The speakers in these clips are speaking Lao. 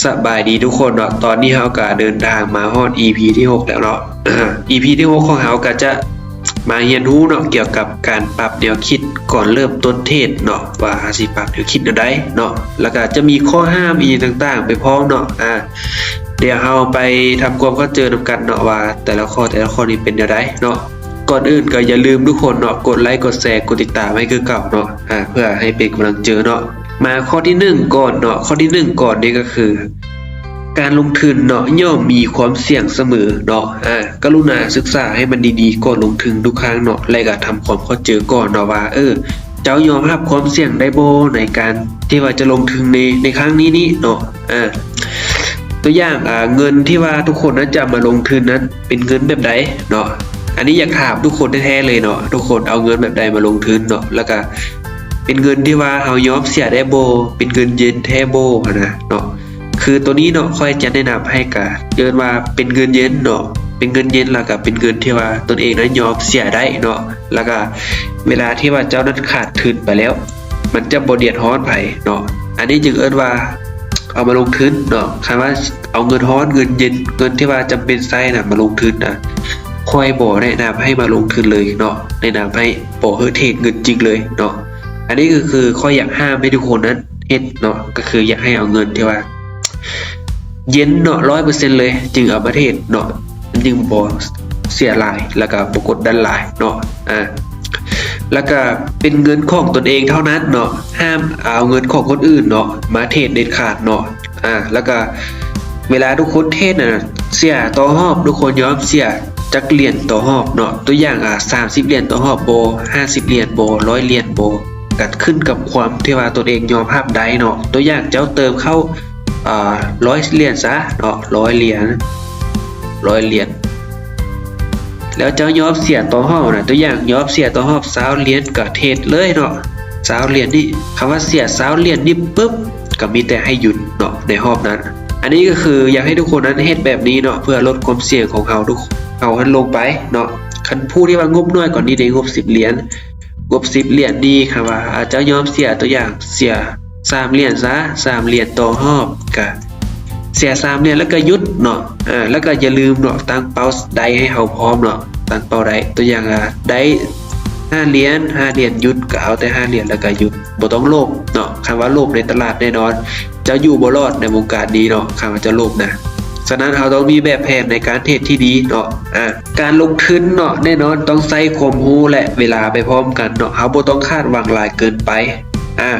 ສະບາຍດີທຸກຄົນເນາະ, ຕອນນີ້ເຮົາກະເດີນທາງມາຮອດ ອີພີ ທີຫົກແລ້ວເນາະ. ອີພີ ທີຫົກຂອງເຮົາກະຈະມາຮຽນຮູ້ເນາະ ກ່ຽວກັບການປັບແນວຄິດກ່ອນເລີ່ມຕົ້ນເທຣດເນາະ ວ່າເຮົາຊິປັບແນວຄິດແນວໃດເນາະ, ແລ້ວກະຈະມີຂໍ້ຫ້າມອີ່ຫຍັງຕ່າງໆໄປພ້ອມເນາະ. ອາ ດຽວເຮົາໄປທຳຄວາມເຂົ້າໃຈນຳກັນເນາະ ວ່າແຕ່ລະຂໍ້ ແຕ່ລະຂໍ້ນີ້ເປັນແນວໃດເນາະ. ກ່ອນອື່ນກໍຢ່າລືມທຸກຄົນເນາະ ກົດໄລ ກົດແຊ ກົດຕິດຕາມໃຫ້ຄືເກົ່າເນາະ ອາ ເພື່ອໃຫ້ເປັນກຳລັງໃຈເນາະ. ມາຂໍ້ທີໜຶ່ງກ່ອນເນາະ, ຂໍ້ທີໜຶ່ງກ່ອນນີ້ກໍຄື ການລົງທຶນເນາະ ຍ່ອມມີຄວາມສ່ຽງສະເໝີເນາະ. ອາ ກະລຸນາສຶກສາໃຫ້ມັນດີໆກ່ອນລົງທຶນທຸກຄັ້ງເນາະ ແລະກະທຳຄວາມເຂົ້າໃຈກ່ອນເນາະວ່າ ເອີ ເຈົ້າຍອມຮັບຄວາມສ່ຽງໄດ້ບໍ່ ໃນການທີ່ວ່າຈະລົງທຶນໃນ ໃນຄັ້ງນີ້ນີ້ເນາະ. ອາ ຕົວຢ່າງ ອາ ເງິນທີ່ວ່າທຸກຄົນນັ້ນຈະເອົາມາລົງທຶນນັ້ນ ເປັນເງິນແບບໃດເນາະ? ອັນນີ້ຢາກຖາມທຸກຄົນແທ້ໆເລີຍເນາະ, ທຸກຄົນເອົາເງິນແບບໃດມາລົງທຶນເນາະ? ແລ້ວກະເປັນເງິນທີ່ວ່າເຮົາຍອມເສຍໄດ້ບໍ່? ເປັນເງິນເຢັນແທ້ບໍ່ຫັ້ນນະເນາະ? ຄືໂຕນີ້ເນາະ ຂ້ອຍຈະແນະນຳໃຫ້ກະເອີ້ນວ່າເປັນເງິນເຢັນເນາະ, ເປັນເງິນເຢັນ ແລ້ວກະເປັນເງິນທີ່ວ່າຕົນເອງນັ້ນຍອມເສຍໄດ້ເນາະ. ແລ້ວກະເວລາທີ່ວ່າເຈົ້ານັ້ນຂາດທຶນໄປແລ້ວ ມັນຈະບໍ່ເດືອດຮ້ອນໃຜເນາະ. ອັນນີ້ຈຶ່ງເອີ້ນວ່າເອົາມາລົງທຶນເນາະ. ຄັນວ່າເອົາເງິນຮ້ອນ ເງິນເຢັນ ເງິນທີ່ວ່າຈຳເປັນໃຊ້ນະ ມາລົງທຶນນະ ຂ້ອຍບໍ່ແນະນຳໃຫ້ມາລົງທຶນເລີຍເນາະ, ແນະນຳໃຫ້ບໍ່ເຮັດເທຣດເງິນຈິງເລີຍເນາະ. ອັນນີ້ກໍຄືຂ້ອຍຢາກຫ້າມໃຫ້ທຸກຄົນນັ້ນເຮັດເນາະ, ກໍຄືຢາກໃຫ້ເອົາເງິນທີ່ວ່າ ເຢັນເນາະ ຮ້ອຍເປີເຊັນເລີຍ ຈຶ່ງເອົາມາເທຣດເນາະ, ມັນຈຶ່ງບໍ່ເສຍຫຼາຍ ແລ້ວກະບໍ່ກົດດັນຫຼາຍເນາະ. ອາ ແລ້ວກະເປັນເງິນຂອງຕົນເອງເທົ່ານັ້ນເນາະ, ຫ້າມເອົາເງິນຂອງຄົນອື່ນເນາະມາເທຣດເດັດຂາດເນາະ. ອາ ແລ້ວກະເວລາທຸກຄົນເທຣດນະ ເສຍຕໍ່ຮອບ ທຸກຄົນຍອມເສຍຈັກຫຼຽນຕໍ່ຮອບເນາະ? ຕົວຢ່າງ ອາ ສາມສິບຫຼຽນຕໍ່ຮອບບໍ? ຫ້າສິບຫຼຽນບໍ? ຮ້ອຍຫຼຽນບໍ? ກະຂຶ້ນກັບຄວາມທີ່ວ່າຕົນເອງຍອມຮັບໄດ້ເນາະ. ຕົວຢ່າງເຈົ້າເຕີມເຂົ້າ ອາ ຮ້ອຍຫຼຽນຊະເນາະ, ຮ້ອຍຫຼຽນ ຮ້ອຍຫຼຽນ ແລ້ວເຈົ້າຍອມເສຍຕໍ່ຮອບນະ, ຕົວຢ່າງຍອມເສຍຕໍ່ຮອບຊາວຫຼຽນ ກະເທຣດເລີຍເນາະ ຊາວຫຼຽນນີ້. ຄຳວ່າເສຍຊາວຫຼຽນນີ້ປຶບ ກະມີແຕ່ໃຫ້ຢຸດເນາະ ໃນຮອບນັ້ນ. ອັນນີ້ກໍຄືຢາກໃຫ້ທຸກຄົນນັ້ນເຮັດແບບນີ້ເນາະ ເພື່ອລົດຄວາມສ່ຽງຂອງເຮົາ ເຮົາຫັ້ນລົງໄປເນາະ. ຄັນຜູ້ທີ່ວ່າງົບໜ້ອຍກວ່ານີ້ເດ ງົບສິບຫຼຽນ ງົບສິບຫຼຽນນີ້ ຄຳວ່າ ອາ ເຈົ້າຍອມເສຍ ຕົວຢ່າງເສຍສາມຫຼຽນຊະ ສາມຫຼຽນຕໍ່ຮອບ ກະເສຍສາມຫຼຽນແລ້ວກະຢຸດເນາະ. ອາ ແລ້ວກະຢ່າລືມເນາະ ຕັ້ງເປົ້າໄດ້ໃຫ້ເຮົາພ້ອມເນາະ, ຕັ້ງເປົ້າໄດ້ ຕົວຢ່າງ ອາ ໄດ້ຫ້າຫຼຽນ ຫ້າຫຼຽນຢຸດ ກະເອົາແຕ່ຫ້າຫຼຽນແລ້ວກະຢຸດ ບໍ່ຕ້ອງໂລບເນາະ. ຄຳວ່າໂລບໃນຕະຫຼາດແນ່ນອນ ເຈົ້າຢູ່ບໍ່ລອດໃນວົງການນີ້ເນາະ ຄຳວ່າເຈົ້າໂລບນະ. ສະນັ້ນເຮົາຕ້ອງມີແບບແຜນໃນການເທຣດທີ່ດີເນາະ. ອາ ການລົງທຶນເນາະ ແນ່ນອນຕ້ອງໃຊ້ຄວາມຮູ້ ແລະ ເວລາໄປພ້ອມກັນເນາະ, ເຮົາບໍ່ຕ້ອງຄາດຫວັງຫຼາຍເກີນໄປ. ອາ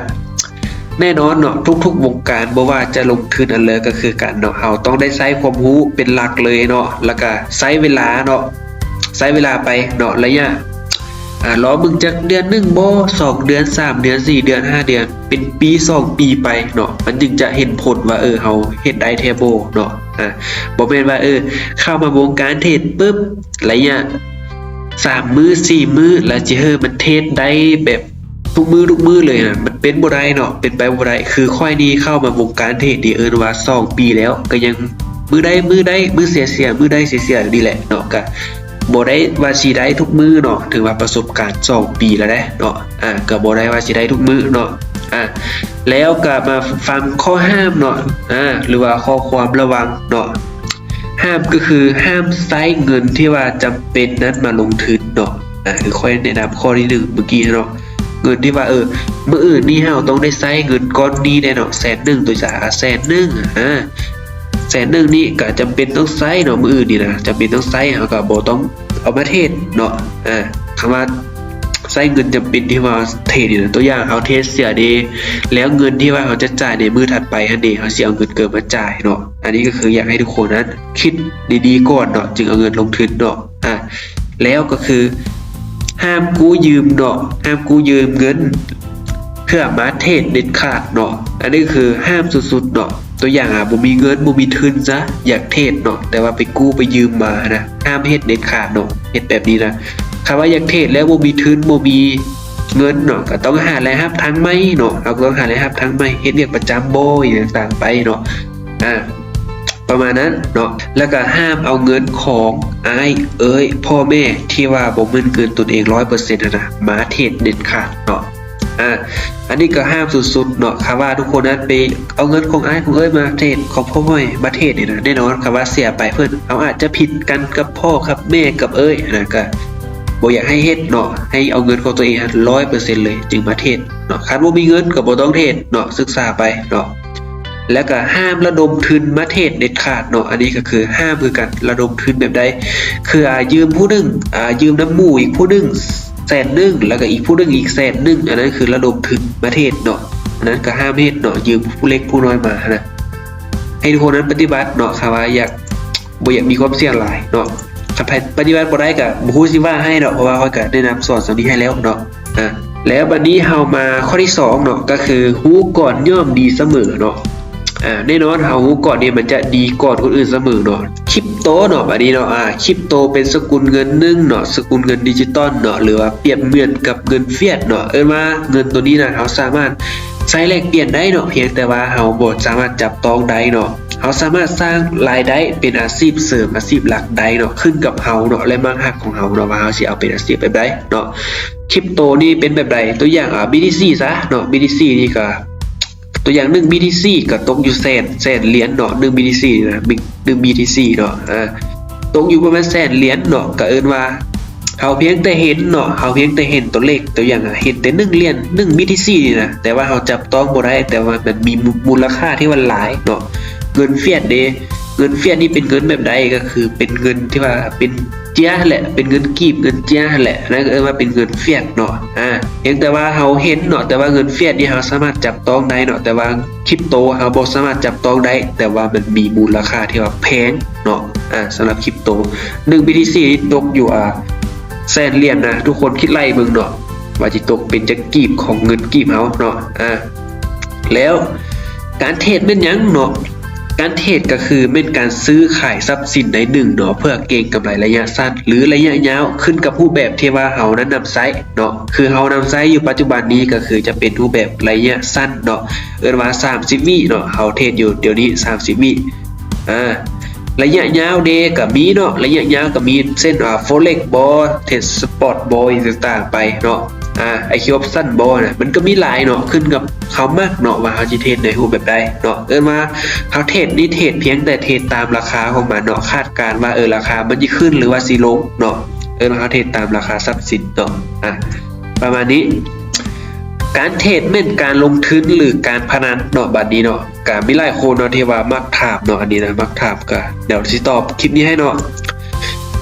ແນ່ນອນເນາະ ທຸກໆວົງການ ບໍ່ວ່າຈະລົງທຶນອັນໃດກໍຄືກັນເນາະ, ເຮົາຕ້ອງໄດ້ໃຊ້ຄວາມຮູ້ເປັນຫຼັກເລີຍເນາະ ແລ້ວກະໃຊ້ເວລາເນາະ ໃຊ້ເວລາໄປເນາະ ໄລຍະ ອາ ລໍເບິ່ງຈັກເດືອນໜຶ່ງບໍ ສອງເດືອນ ສາມເດືອນ ສີ່ເດືອນ ຫ້າເດືອນ ເປັນປີ ສອງປີໄປເນາະ, ມັນຈຶ່ງຈະເຫັນຜົນວ່າ ເອີ ເຮົາເຮັດໄດ້ແທ້ບໍ່ເນາະ. ອາ ບໍ່ແມ່ນວ່າ ເອີ ເຂົ້າມາວົງການເທຣດປຶບ ໄລຍະສາມມື້ ສີ່ມື້ ແລ້ວຊິໃຫ້ມັນເທຣດໄດ້ແບບທຸກມື້ ທຸກມື້ເລີຍນະ ມັນເປັນບໍ່ໄດ້ເນາະ, ເປັນໄປບໍ່ໄດ້. ຄືຂ້ອຍນີ້ເຂົ້າມາວົງການເທຣດນີ້ ເອີ້ນວ່າສອງປີແລ້ວ ກໍຍັງມື້ໃດມື້ໃດ ມື້ເສຍເສຍ ມື້ໃດເສຍເສຍຢູ່ນີ້ແຫຼະເນາະ, ກະ ບໍ່ໄດ້ວ່າຊິໄດ້ທຸກມື້ເນາະ, ຖືວ່າປະສົບການສອງປີແລ້ວເດ້ເນາະ. ອາ ກໍບໍ່ໄດ້ວ່າຊິໄດ້ທຸກມື້ເນາະ. ອາ ແລ້ວກໍມາຟັງຂໍ້ຫ້າມເນາະ ອາ ຫຼືວ່າຂໍ້ຄວາມລະວັງເນາະ. ຫ້າມກໍຄືຫ້າມໃຊ້ເງິນທີ່ວ່າຈຳເປັນນັ້ນມາລົງທຶນເນາະ. ອາ ຄືຂ້ອຍແນະນຳຂໍ້ທີໜຶ່ງມື້ກີ້ເນາະ, ເງິນທີ່ວ່າ ເອີ ມື້ອື່ນນີ້ເຮົາຕ້ອງໄດ້ໃຊ້ເງິນກ້ອນນີ້ແນ່ເນາະ ແສນໜຶ່ງ ຕົວຢ່າງ ອາ ແສນໜຶ່ງ ອາ ແສນໜຶ່ງນີ້ກະຈຳເປັນຕ້ອງໃຊ້ເນາະ, ມື້ອື່ນນີ້ນະ ຈຳເປັນຕ້ອງໃຊ້ ເຮົາກະບໍ່ຕ້ອງເອົາມາເທຣດເນາະ. ອາ ຄຳວ່າໃຊ້ເງິນຈຳເປັນທີ່ວ່າເທຣດນີ້ນະ, ຕົວຢ່າງເຮົາເທຣດເສຍເດ ແລ້ວເງິນທີ່ວ່າເຮົາຈະຈ່າຍໃນມື້ຖັດໄປຫັ້ນເດ ເຮົາຊິເອົາເງິນເກີນມາຈ່າຍເນາະ. ອັນນີ້ກໍຄືຢາກໃຫ້ທຸກຄົນນັ້ນຄິດດີໆກ່ອນເນາະ ຈຶ່ງເອົາເງິນລົງທຶນເນາະ. ອາ ແລ້ວກໍຄືຫ້າມກູ້ຢືມເນາະ, ຫ້າມກູ້ຢືມເງິນເພື່ອມາເທຣດເດັດຂາດເນາະ. ອັນນີ້ຄືຫ້າມສຸດໆເນາະ. ຕົວຢ່າງ ອາ ບໍ່ມີເງິນ ບໍ່ມີທຶນຊະ ຢາກເທຣດເນາະ ແຕ່ວ່າໄປກູ້ໄປຢືມມານະ, ຫ້າມເຮັດເດັດຂາດເນາະ ເຮັດແບບນີ້ນະ. ຄຳວ່າຢາກເທຣດແລ້ວບໍ່ມີທຶນ ບໍ່ມີເງິນເນາະ ກໍຕ້ອງຫາລາຍຮັບທາງໃໝ່ເນາະ, ເຮົາກໍຕ້ອງຫາລາຍຮັບທາງໃໝ່ ເຮັດວຽກປະຈຳບໍ່ ອີ່ຫຍັງຕ່າງໄປເນາະ. ອາ ປະມານນັ້ນເນາະ. ແລ້ວກໍຫ້າມເອົາເງິນຂອງອ້າຍເອີຍ ພໍ່ແມ່ ທີ່ວ່າບໍ່ແມ່ນເງິນຕົນເອງຮ້ອຍເປີເຊັນຫັ້ນນະ ມາເທຣດເດັດຂາດເນາະ. ອ່າ ອັນນີ້ກໍຫ້າມສຸດໆເນາະ. ຖ້າວ່າທຸກຄົນນັ້ນໄປເອົາເງິນຂອງອ້າຍຂອງເອື້ອຍມາເທຣດ ຂອງພໍ່ແມ່ມາເທຣດນີ້ນະ ແນ່ນອນ ຖ້າວ່າເສຍໄປເພິ່ນ ເຮົາອາດຈະຜິດກັນກັບພໍ່ກັບແມ່ກັບເອື້ອຍນະ ກໍບໍ່ຢາກໃຫ້ເຮັດເນາະ. ໃຫ້ເອົາເງິນຂອງຕົວເອງຫັ້ນຮ້ອຍເປີເຊັນເລີຍຈຶ່ງມາເທຣດເນາະ. ຄັນບໍ່ມີເງິນກໍບໍ່ຕ້ອງເທຣດເນາະ ສຶກສາໄປເນາະ. ແລ້ວກໍຫ້າມລະດົມທຶນມາເທຣດເດັດຂາດເນາະ. ອັນນີ້ກໍຄືຫ້າມຄືກັນ ລະດົມທຶນແບບໃດ ຄື ອ່າ ຢືມຜູ້ໜຶ່ງ ອ່າ ຢືມນຳໝູ່ອີກຜູ້ໜຶ່ງແສນໜຶ່ງ ແລ້ວກໍອີກຜູ້ໜຶ່ງອີກແສນໜຶ່ງ ອັນນັ້ນຄືລະດົມທຶນມາເທຣດເນາະ. ອັນນັ້ນກໍຫ້າມເຮັດເນາະ ຢືມຜູ້ເລັກຜູ້ນ້ອຍມາຫັ້ນນະ. ໃຫ້ທຸກຄົນນັ້ນປະຕິບັດເນາະ ຖ້າວ່າຢາກ ບໍ່ຢາກມີຄວາມສ່ຽງຫຼາຍເນາະ. ຖ້າໃຜປະຕິບັດບໍ່ໄດ້ກໍບໍ່ຮູ້ຊິວ່າໃຫ້ເນາະ ເພາະວ່າຂ້ອຍກໍແນະນຳສອນສ່ຳນີ້ໃຫ້ແລ້ວເນາະ. ອ່າ ແລ້ວບັດນີ້ເຮົາມາຂໍ້ທີສອງເນາະ ກໍຄືຮູ້ກ່ອນຍ່ອມດີສະເໝີເນາະ. ອ່າ ແນ່ນອນ ເຮົາຮູ້ກ່ອນນີ້ມັນຈະດີກ່ອນຄົນອື່ນສະເໝີເນາະ. ຄຣິບໂຕເນາະ ບັດນີ້ເນາະ ອ່າ ຄຣິບໂຕເປັນສະກຸນເງິນໜຶ່ງເນາະ ສະກຸນເງິນດິຈິຕອນເນາະ ຫຼືວ່າປຽບເໝືອນກັບເງິນຟຽດເນາະ. ເອີ້ນວ່າເງິນໂຕນີ້ນະ ເຮົາສາມາດໃຊ້ແລກປ່ຽນໄດ້ເນາະ ພຽງແຕ່ວ່າເຮົາບໍ່ສາມາດຈັບຕ້ອງໄດ້ເນາະ. ເຮົາສາມາດສ້າງລາຍໄດ້ເປັນອາຊີບເສີມ ອາຊີບຫຼັກໄດ້ເນາະ ຂຶ້ນກັບເຮົາເນາະ ແລະ ມັກຮັກຂອງເຮົາເນາະ ວ່າເຮົາຊິເອົາເປັນອາຊີບແບບໃດເນາະ. ຄຣິບໂຕນີ້ເປັນແບບໃດ? ຕົວຢ່າງ ອ່າ ບີທີຊີ ຊະເນາະ ບີທີຊີ ນີ້ກໍ ຕົວຢ່າງໜຶ່ງບີທີຊີ ກໍຕົກຢູ່ແສນ ແສນຫຼຽນເນາະ ໜຶ່ງບີທີຊີ ນີ້ນະ ໜຶ່ງບີທີຊີ ເນາະ. ອ່າ ຕົກຢູ່ປະມານແສນຫຼຽນເນາະ ກໍເອີ້ນວ່າ ເຮົາພຽງແຕ່ເຫັນເນາະ ເຮົາພຽງແຕ່ເຫັນຕົວເລກ ຕົວຢ່າງ ເຫັນແຕ່ໜຶ່ງຫຼຽນ ໜຶ່ງບີທີຊີ ນີ້ນະ ແຕ່ວ່າເຮົາຈັບຕ້ອງບໍ່ໄດ້ ແຕ່ວ່າມັນມີມູນລະຄ່າທີ່ວ່າຫຼາຍເນາະ. ເງິນຟຽດເດ ເງິນຟຽດນີ້ເປັນເງິນແບບໃດ? ກໍຄືເປັນເງິນທີ່ວ່າເປັນເຈ້ຍຫັ້ນແຫຼະ ເປັນເງິນກີບ ເງິນເຈ້ຍຫັ້ນແຫຼະ ນັ້ນກໍເອີ້ນວ່າເປັນເງິນຟຽດເນາະ. ອ່າ ພຽງແຕ່ວ່າເຮົາເຫັນເນາະ ແຕ່ວ່າເງິນຟຽດນີ້ເຮົາສາມາດຈັບຕ້ອງໄດ້ເນາະ ແຕ່ວ່າຄຣິບໂຕເຮົາບໍ່ສາມາດຈັບຕ້ອງໄດ້ ແຕ່ວ່າມັນມີມູນລະຄ່າທີ່ວ່າແພງເນາະ. ອ່າ ສຳລັບຄຣິບໂຕ ໜຶ່ງບີທີຊີ ນີ້ຕົກຢູ່ ອ່າ ແສນຫຼຽນນະ ທຸກຄົນຄິດໄລ່ເບິ່ງເນາະ ວ່າຊິຕົກເປັນຈັກກີບຂອງເງິນກີບເຮົາເນາະ. ອ່າ ແລ້ວການເທຣດແມ່ນຫຍັງເນາະ? ການເທຣດກໍຄືແມ່ນການຊື້ຂາຍຊັບສິນໃດໜຶ່ງເນາະ ເພື່ອເກັງກຳໄລໄລຍະສັ້ນ ຫຼື ໄລຍະຍາວ ຂຶ້ນກັບຮູບແບບທີ່ວ່າເຮົານັ້ນນຳໃຊ້ເນາະ. ຄືເຮົານຳໃຊ້ຢູ່ປັດຈຸບັນນີ້ກໍຄືຈະເປັນຮູບແບບໄລຍະສັ້ນເນາະ ເອີ້ນວ່າສາມສິບວິເນາະ ເຮົາເທຣດຢູ່ດຽວນີ້ສາມສິບວິ. ອ່າ ໄລຍະຍາວເດກໍມີເນາະ ໄລຍະຍາວກໍມີ ເຊັ່ນ ອ່າ Forex ບໍ ເທຣດ Spot ບໍ ອີ່ຫຍັງຕ່າງໆໄປເນາະ. ອ່າ IQ Option ບໍນະ ມັນກໍມີຫຼາຍເນາະ ຂຶ້ນກັບເຮົາມັກເນາະ ວ່າເຮົາຊິເທຣດໃນຮູບແບບໃດເນາະ. ເອີ້ນວ່າເຮົາເທຣດນີ້ເທຣດພຽງແຕ່ເທຣດຕາມລາຄາຂອງມັນເນາະ ຄາດການວ່າ ເອີ ລາຄາມັນຊິຂຶ້ນ ຫຼືວ່າຊິລົງເນາະ ເອີ້ນວ່າເຮົາເທຣດຕາມລາຄາຊັບສິນເນາະ. ອ່າ ປະມານນີ້ ການເທຣດແມ່ນການລົງທຶນ ຫຼື ການພະນັນເນາະ. ບັດນີ້ເນາະ ກະມີຫຼາຍຄົນເນາະທີ່ວ່າມັກຖາມເນາະ ອັນນີ້ນະ ມັກຖາມ ກະດຽວຊິຕອບຄລິບນີ້ໃຫ້ເນາະ.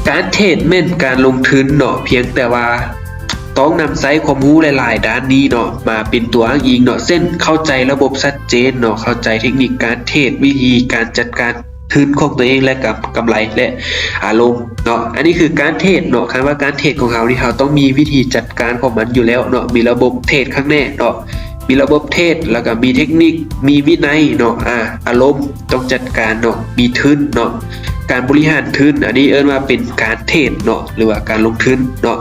ການເທຣດແມ່ນການລົງທຶນເນາະ ພຽງແຕ່ວ່າຕ້ອງນຳໃຊ້ຄວາມຮູ້ຫຼາຍໆດ້ານນີ້ເນາະ ມາເປັນຕົວອ້າງອີງເນາະ ເຊັ່ນ ເຂົ້າໃຈລະບົບຊັດເຈນເນາະ ເຂົ້າໃຈເທັກນິກການເທຣດ ວິທີການຈັດການທຶນຂອງຕົວເອງ ແລະ ກຳ ກຳໄລ ແລະ ອາລົມເນາະ. ອັນນີ້ຄືການເທຣດເນາະ ຄັນວ່າການເທຣດຂອງເຮົານີ້ ເຮົາຕ້ອງມີວິທີຈັດການຂອງມັນຢູ່ແລ້ວເນາະ ມີລະບົບເທຣດຂ້າງແນ່ເນາະ ມີລະບົບເທຣດ ແລ້ວກໍມີເທັກນິກ ມີວິໄນເນາະ. ອ່າ ອາລົມຕ້ອງຈັດການເນາະ ມີທຶນເນາະ ການບໍລິຫານທຶນ ອັນນີ້ເອີ້ນວ່າເປັນການເທຣດເນາະ ຫຼືວ່າການລົງທຶນເນາະ.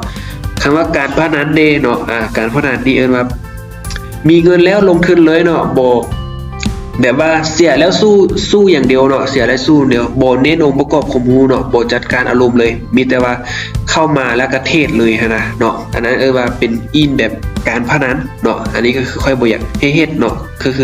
ຄຳວ່າການພະນັນເດເນາະ ອ່າ ການພະນັນນີ້ເອີ້ນວ່າມີເງິນແລ້ວລົງທຶນເລີຍເນາະ ບໍ່ ແບບວ່າເສຍແລ້ວສູ້ ສູ້ຢ່າງດຽວເນາະ ເສຍແລ້ວສູ້ຢ່າງດຽວ ບໍ່ເນັ້ນອົງປະກອບຄວາມຮູ້ເນາະ ບໍ່ຈັດການອາລົມເລີຍ ມີແຕ່ວ່າເຂົ້າມາແລ້ວກໍເທຣດເລີຍຫັ້ນນະເນາະ. ອັນນັ້ນເອີ້ນວ່າເປັນອິນແບບການພະນັນເນາະ ອັນນີ້ກໍຄືຂ້ອຍບໍ່ຢາກໃຫ້ເຮັດເນາະ. ກໍຄື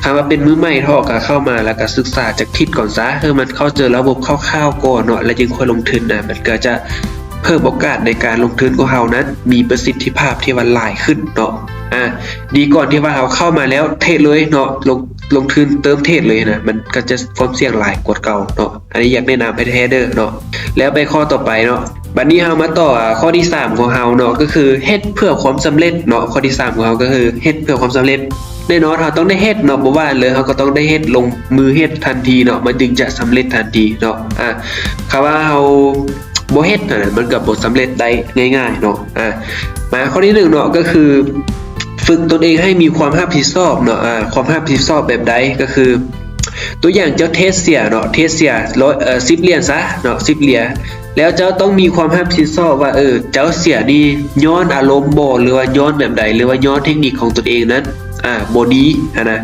ຄັນວ່າເປັນມືໃໝ່ເທາະ ກໍເຂົ້າມາແລ້ວກໍສຶກສາຈັກທິດກ່ອນຊະ ໃຫ້ມັນເຂົ້າໃຈລະບົບຄ່າວໆກ່ອນເນາະ ແລ້ວຈຶ່ງຄ່ອຍລົງທຶນນະ ມັນກໍຈະເພີ່ມໂອກາດໃນການລົງທຶນຂອງເຮົານັ້ນມີປະສິດທິພາບທີ່ວ່າຫຼາຍຂຶ້ນເນາະ. ອ່າ ດີກ່ອນທີ່ວ່າເຮົາເຂົ້າມາແລ້ວເທຣດເລີຍເນາະ ລົງ ລົງທຶນເຕີມເທຣດເລີຍນະ ມັນກໍຈະຄວາມສ່ຽງຫຼາຍກວ່າເກົ່າເນາະ. ອັນນີ້ຢາກແນະນຳໃຫ້ແທ້ເດີເນາະ. ແລ້ວໄປຂໍ້ຕໍ່ໄປເນາະ ບັດນີ້ເຮົາມາຕໍ່ ອ່າ ຂໍ້ທີສາມຂອງເຮົາເນາະ ກໍຄືເຮັດເພື່ອຄວາມສຳເລັດເນາະ. ຂໍ້ທີສາມຂອງເຮົາກໍຄືເຮັດເພື່ອຄວາມສຳເລັດ ແນ່ນອນເຮົາຕ້ອງໄດ້ເຮັດເນາະ ບໍ່ວ່າເລີຍ ເຮົາກໍຕ້ອງໄດ້ເຮັດ ລົງມືເຮັດທັນທີເນາະ ມັນຈຶ່ງຈະສຳເລັດທັນທີເນາະ. ອ່າ ຖ້າວ່າເຮົາບໍ່ເຮັດຫັ້ນນະ ມັນກໍບໍ່ສຳເລັດໄດ້ງ່າຍໆເນາະ. ອ່າ ມາຂໍ້ທີໜຶ່ງເນາະ ກໍຄືຝຶກຕົນເອງໃຫ້ມີຄວາມຮັບຜິດຊອບເນາະ. ອ່າ ຄວາມຮັບຜິດຊອບແບບໃດ? ກໍຄື ຕົວຢ່າງເຈົ້າເທຣດເສຍເນາະ ເທຣດເສຍຮ້ອຍ ເອີ ສິບຫຼຽນຊະເນາະ ສິບຫຼຽນ ແລ້ວເຈົ້າຕ້ອງມີຄວາມຮັບຜິດຊອບວ່າ ເອີ ເຈົ້າເສຍນີ້ຍ້ອນອາລົມບໍ ຫຼືວ່າຍ້ອນແບບໃດ ຫຼືວ່າຍ້ອນເທັກນິກຂອງຕົນເອງນັ້ນ ອ່າ ບໍ່ດີຫັ້ນນະ.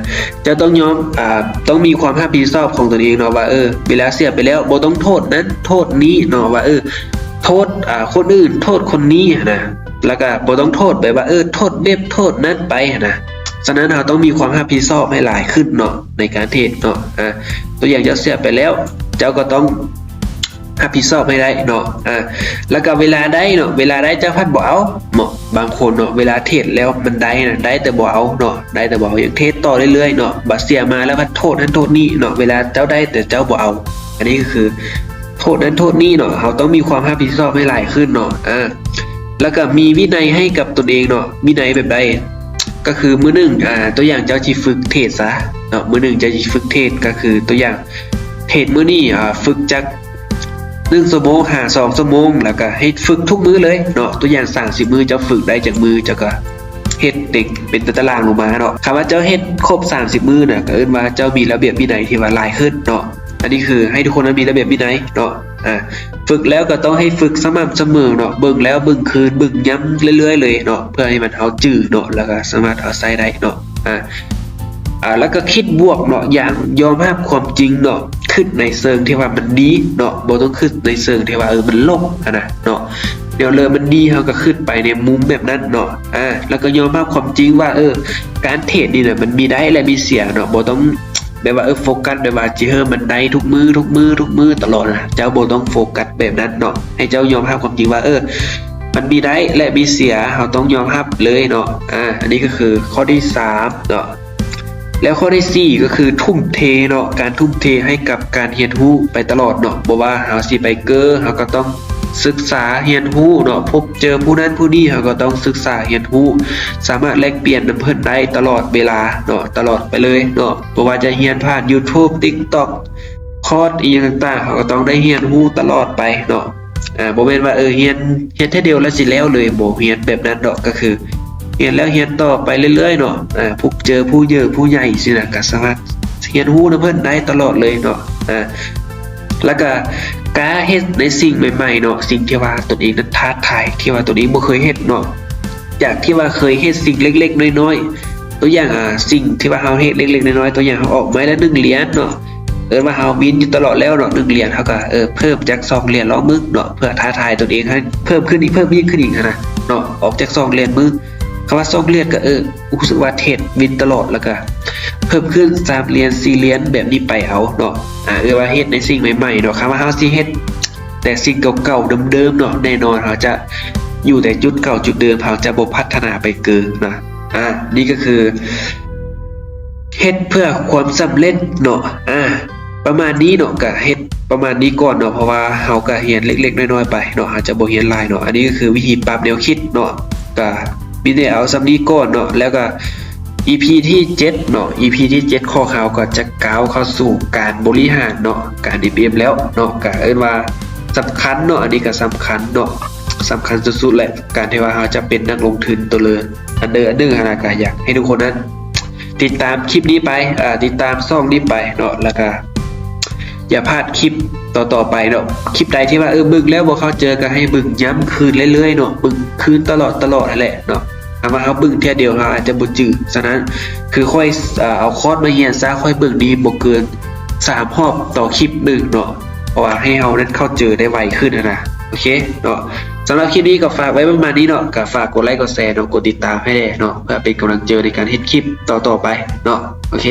ເຈົ້າຕ້ອງຍອມ ອ່າ ຕ້ອງມີຄວາມຮັບຜິດຊອບຂອງຕົນເອງເນາະ ວ່າ ເອີ ເວລາເສຍໄປແລ້ວບໍ່ຕ້ອງໂທດນັ້ນໂທດນີ້ເນາະ ວ່າ ເອີ ໂທດ ອ່າ ຄົນອື່ນ ໂທດຄົນນີ້ຫັ້ນນະ. ແລ້ວກໍບໍ່ຕ້ອງໂທດແບບວ່າ ເອີ ໂທດເວັບ ໂທດນັ້ນໄປຫັ້ນນະ. ສະນັ້ນເຮົາຕ້ອງມີຄວາມຮັບຜິດຊອບໃຫ້ຫຼາຍຂຶ້ນເນາະ ໃນການເທຣດເນາະ. ອາ ຕົວຢ່າງເຈົ້າເສຍໄປແລ້ວ ເຈົ້າກໍຕ້ອງຮັບຜິດຊອບໃຫ້ໄດ້ເນາະ. ອາ ແລ້ວກໍເວລາໄດ້ເນາະ ເວລາໄດ້ເຈົ້າພັດບໍ່ເອົາເນາະ. ບາງຄົນເນາະ ເວລາເທຣດແລ້ວມັນໄດ້ນະ ໄດ້ແຕ່ບໍ່ເອົາເນາະ ໄດ້ແຕ່ບໍ່ເອົາ ຍັງເທຣດຕໍ່ເລື້ອຍໆເນາະ. ບາດເສຍມາແລ້ວພັດໂທດນັ້ນໂທດນີ້ເນາະ ເວລາເຈົ້າໄດ້ແຕ່ເຈົ້າບໍ່ເອົາ. ອັນນີ້ກໍຄື ໂທດນັ້ນໂທດນີ້ເນາະ ເຮົາຕ້ອງມີຄວາມຮັບຜິດຊອບໃຫ້ຫຼາຍຂຶ້ນເນາະ. ອາ ແລ້ວກໍມີວິໄນໃຫ້ກັບຕົນເອງເນາະ. ວິໄນແບບໃດ? ກໍຄືມື້ໜຶ່ງ ອາ ຕົວຢ່າງເຈົ້າຊິຝຶກເທຣດຊະເນາະ ມື້ໜຶ່ງເຈົ້າຊິຝຶກເທຣດ ກໍຄືຕົວຢ່າງເທຣດມື້ນີ້ ອາ ຝຶກຈັກໜຶ່ງຊົ່ວໂມງຫາສອງຊົ່ວໂມງ ແລ້ວກໍໃຫ້ຝຶກທຸກມື້ເລີຍເນາະ. ຕົວຢ່າງສາມສິບມື້ ເຈົ້າຝຶກໄດ້ຈັກມື້ ເຈົ້າກໍ ເຮັດເປັນ ເປັນຕາຕະລາງລົງມາເນາະ. ຄັນວ່າເຈົ້າເຮັດຄົບສາມສິບມື້ນະ ກໍເອີ້ນວ່າເຈົ້າມີລະບຽບວິໄນທີ່ວ່າຫຼາຍຂຶ້ນເນາະ. ອັນນີ້ຄືໃຫ້ທຸກຄົນນັ້ນມີລະບຽບວິໄນເນາະ. ອາ ຝຶກແລ້ວກໍຕ້ອງໃຫ້ຝຶກສະໝ່ຳສະເໝີເນາະ ເບິ່ງແລ້ວເບິ່ງຄືນ ເບິ່ງຢ້ຳເລື້ອຍໆເລີຍເນາະ ເພື່ອໃຫ້ມັນເຮົາຈື່ເນາະ ແລ້ວກໍສາມາດເອົາໃຊ້ໄດ້ເນາະ. ອາ ອາ ແລ້ວກໍຄິດບວກເນາະ ຢ່າງຍອມຮັບຄວາມຈິງເນາະ ຄິດໃນເຊີງທີ່ວ່າມັນດີເນາະ ບໍ່ຕ້ອງຄິດໃນເຊີງທີ່ວ່າ ເອີ ມັນລົບຫັ້ນນະເນາະ. ແນວເລີມັນດີ ເຮົາກໍຄິດໄປໃນມຸມແບບນັ້ນເນາະ. ອາ ແລ້ວກໍຍອມຮັບຄວາມຈິງວ່າ ເອີ ການເທຣດນີ້ນະ ມັນມີໄດ້ ແລະ ມີເສຍເນາະ. ບໍ່ຕ້ອງແບບວ່າ ເອີ ໂຟກັສແບບວ່າຊິໃຫ້ມັນໄດ້ທຸກມື້ ທຸກມື້ ທຸກມື້ຕະຫຼອດນະ. ເຈົ້າບໍ່ຕ້ອງໂຟກັສແບບນັ້ນເນາະ. ໃຫ້ເຈົ້າຍອມຮັບຄວາມຈິງວ່າ ເອີ ມັນມີໄດ້ ແລະ ມີເສຍ ເຮົາຕ້ອງຍອມຮັບເລີຍເນາະ. ອາ ອັນນີ້ກໍຄືຂໍ້ທີສາມເນາະ. ແລ້ວຂໍ້ທີສີ່ກໍຄືທຸ່ມເທເນາະ ການທຸ່ມເທໃຫ້ກັບການຮຽນຮູ້ໄປຕະຫຼອດເນາະ. ບໍ່ວ່າເຮົາຊິໄປເກີ ເຮົາກໍຕ້ອງສຶກສາຮຽນຮູ້ເນາະ ພົບເຈີຜູ້ນັ້ນຜູ້ນີ້ ເຮົາກໍຕ້ອງສຶກສາຮຽນຮູ້ ສາມາດແລກປ່ຽນນຳເພິ່ນໄດ້ຕະຫຼອດເວລາເນາະ ຕະຫຼອດໄປເລີຍເນາະ. ບໍ່ວ່າຈະຮຽນຜ່ານ YouTube TikTok ຄອດອີ່ຫຍັງຕ່າງໆ ເຮົາກໍຕ້ອງໄດ້ຮຽນຮູ້ຕະຫຼອດໄປເນາະ. ອາ ບໍ່ແມ່ນວ່າ ເອີ ຮຽນ ຮຽນເທື່ອດຽວແລ້ວຊິແລ້ວເລີຍ ບໍ່ຮຽນແບບນັ້ນດອກ. ກໍຄືຮຽນແລ້ວຮຽນຕໍ່ໄປເລື້ອຍໆເນາະ. ອາ ພົບເຈີຜູ້ເຢີຜູ້ໃຫຍ່ຊີ້ນະ ກໍສາມາດຮຽນຮູ້ນຳເພິ່ນໄດ້ຕະຫຼອດເລີຍເນາະ. ອາ ແລ້ວກໍກ້າເຮັດໃນສິ່ງໃໝ່ໆເນາະ ສິ່ງທີ່ວ່າຕົນເອງນັ້ນທ້າທາຍ ທີ່ວ່າຕົນເອງບໍ່ເຄີຍເຮັດເນາະ. ຈາກທີ່ວ່າເຄີຍເຮັດສິ່ງເລັກໆນ້ອຍໆ ຕົວຢ່າງ ອາ ສິ່ງທີ່ວ່າເຮົາເຮັດເລັກໆນ້ອຍໆ ຕົວຢ່າງເຮົາອອກໄມ້ລະໜຶ່ງຫຼຽນເນາະ ເອີ້ນວ່າເຮົາວິນຢູ່ຕະຫຼອດແລ້ວເນາະ ໜຶ່ງຫຼຽນ ເຮົາກໍ ເອີ ເພີ່ມຈັກສອງຫຼຽນລອງເບິ່ງເນາະ ເພື່ອທ້າທາຍຕົນເອງໃຫ້ເພີ່ມຂຶ້ນອີກ ເພີ່ມຍິ່ງຂຶ້ນອີກຫັ້ນນະເນາະ. ອອກຈັກສອງຫຼຽນເບິ່ງ ຄຳວ່າສອງຫຼຽນກໍ ເອີ ຮູ້ສຶກວ່າເທຣດວິນຕະຫຼອດ ແລ້ວກໍເພີ່ມຂຶ້ນສາມຫຼຽນ ສີ່ຫຼຽນ ແບບນີ້ໄປເອົາເນາະ. ອາ ເອີ້ນວ່າເຮັດໃນສິ່ງໃໝ່ໆເນາະ. ຄຳວ່າເຮົາຊິເຮັດ ແຕ່ສິ່ງເກົ່າໆເດີມໆເນາະ ແນ່ນອນເຮົາຈະຢູ່ແຕ່ຈຸດເກົ່າຈຸດເດີມ ເຮົາຈະບໍ່ພັດທະນາໄປເກີນນະ. ອາ ນີ້ກໍຄືເຮັດເພື່ອຄວາມສຳເລັດເນາະ. ອາ ປະມານນີ້ເນາະ ກະເຮັດປະມານນີ້ກ່ອນເນາະ ເພາະວ່າເຮົາກະຮຽນເລັກໆນ້ອຍໆໄປເນາະ ເຮົາຈະບໍ່ຮຽນຫຼາຍເນາະ. ອັນນີ້ກໍຄືວິທີປັບແນວຄິດເນາະ ກະມີແຕ່ເອົາສ່ຳນີ້ກ່ອນເນາະ ແລ້ວກະ ອີພີທີເຈັດເນາະ ອີພີທີເຈັດຂອງເຮົາກໍຈະກ້າວເຂົ້າສູ່ການບໍລິຫານເນາະ ການເອັມເອັມແລ້ວເນາະ ກໍເອີ້ນວ່າສຳຄັນເນາະ. ອັນນີ້ກໍສຳຄັນເນາະ ສຳຄັນສຸດໆແຫຼະ ການທີ່ວ່າເຮົາຈະເປັນນັກລົງທຶນຕົວເລີນອັນເດີ ອັນໜຶ່ງຫັ້ນນະ. ກໍຢາກໃຫ້ທຸກຄົນນັ້ນຕິດຕາມຄລິບນີ້ໄປ ເອີ ຕິດຕາມຊ່ອງນີ້ໄປເນາະ ແລ້ວກໍ ຢ່າພາດຄລິບຕໍ່ໆໄປເນາະ. ຄລິບໃດທີ່ວ່າ ເອີ ເບິ່ງແລ້ວບໍ່ເຂົ້າໃຈ ກໍໃຫ້ເບິ່ງຢ້ຳຄືນເລື້ອຍໆເນາະ ເບິ່ງຄືນຕະຫຼອດຕະຫຼອດຫັ້ນແຫຼະເນາະ. ຖ້າວ່າເຮົາເບິ່ງເທື່ອດຽວ ເຮົາອາດຈະບໍ່ຈື່. ສະນັ້ນ ຄືຂ້ອຍ ເອີ ເອົາຄອດມາຮຽນຊະ ຂ້ອຍເບິ່ງນີ້ບໍ່ເກີນສາມຮອບຕໍ່ຄລິບໜຶ່ງເນາະ ເພາະວ່າໃຫ້ເຮົານັ້ນເຂົ້າໃຈໄດ້ໄວຂຶ້ນຫັ້ນນະ. ໂອເຄເນາະ ສຳລັບຄລິບນີ້ກໍຝາກໄວ້ປະມານນີ້ເນາະ ກໍຝາກກົດໄລກ໌ ກົດແຊ ເນາະ ກົດຕິດຕາມໃຫ້ແດ່ເນາະ ເພື່ອເປັນກຳລັງໃຈໃນການເຮັດຄລິບຕໍ່ໆໄປເນາະ. ໂອເຄ.